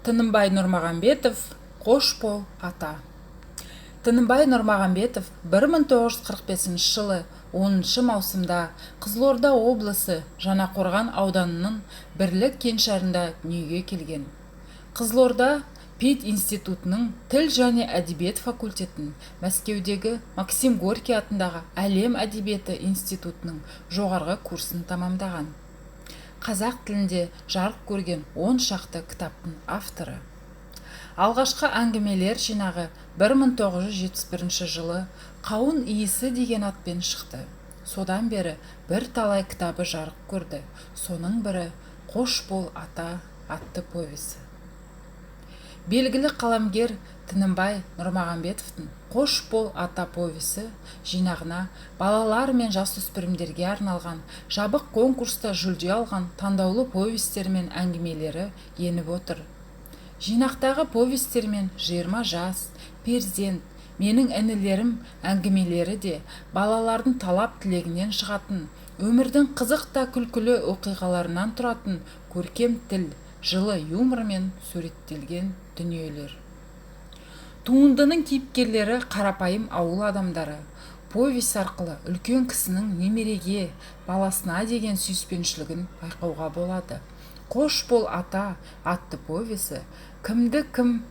Тынымбай Нұрмағамбетов «Қош бол, ата». Тынымбай Нұрмағамбетов 1945 жылы 10 маусымда Қызылорда облысы Жаңақорған ауданының Бірлік кеңшарында дүниеге келген. Қызылорда пединститутының тіл және әдебиет факультетін, Мәскеудегі Максим Горький атындағы әлем әдебиеті институтының жоғарғы курсын тамамдаған. Қазақ тілінде жарық көрген 10 шақты кітаптың авторы. Алғашқы әңгімелер жинағы 1971 жылы «Қауын иісі» деген атпен шықты. Содан бері бірталай кітабы жарық көрді. Соның бірі — «Қош бол, ата» атты повесі. Белгілі қаламгер Тынымбай Нұрмағамбетовтың «Қош бол, ата» повесі жинағына балалар мен жасөспірімдерге арналған жабық конкурста жүлде алған таңдаулы повестері мен әңгімелері еніп отыр. Жинақтағы повестер мен «20 жас», «Перзент», «Менің інілерім» әңгімелері де балалардың талап-тілегінен шығатын, өмірдің қызық та күлкілі оқиғаларынан тұратын көркем тіл, жылы юмормен суреттелген дүниелер. Туындының кейіпкерлері — қарапайым ауыл адамдары. Повесть арқылы үлкен кісінің немереге, баласына деген сүйіспеншілігін байқауға болады. «Қош бол, ата» атты повесі кімді-кім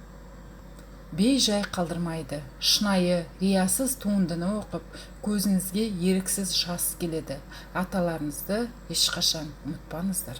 бей-жай қалдырмайды. Шынайы, риясыз туындыны оқып, көзіңізге еріксіз жас келеді. Аталарыңызды ешқашан ұмытпаңыздар.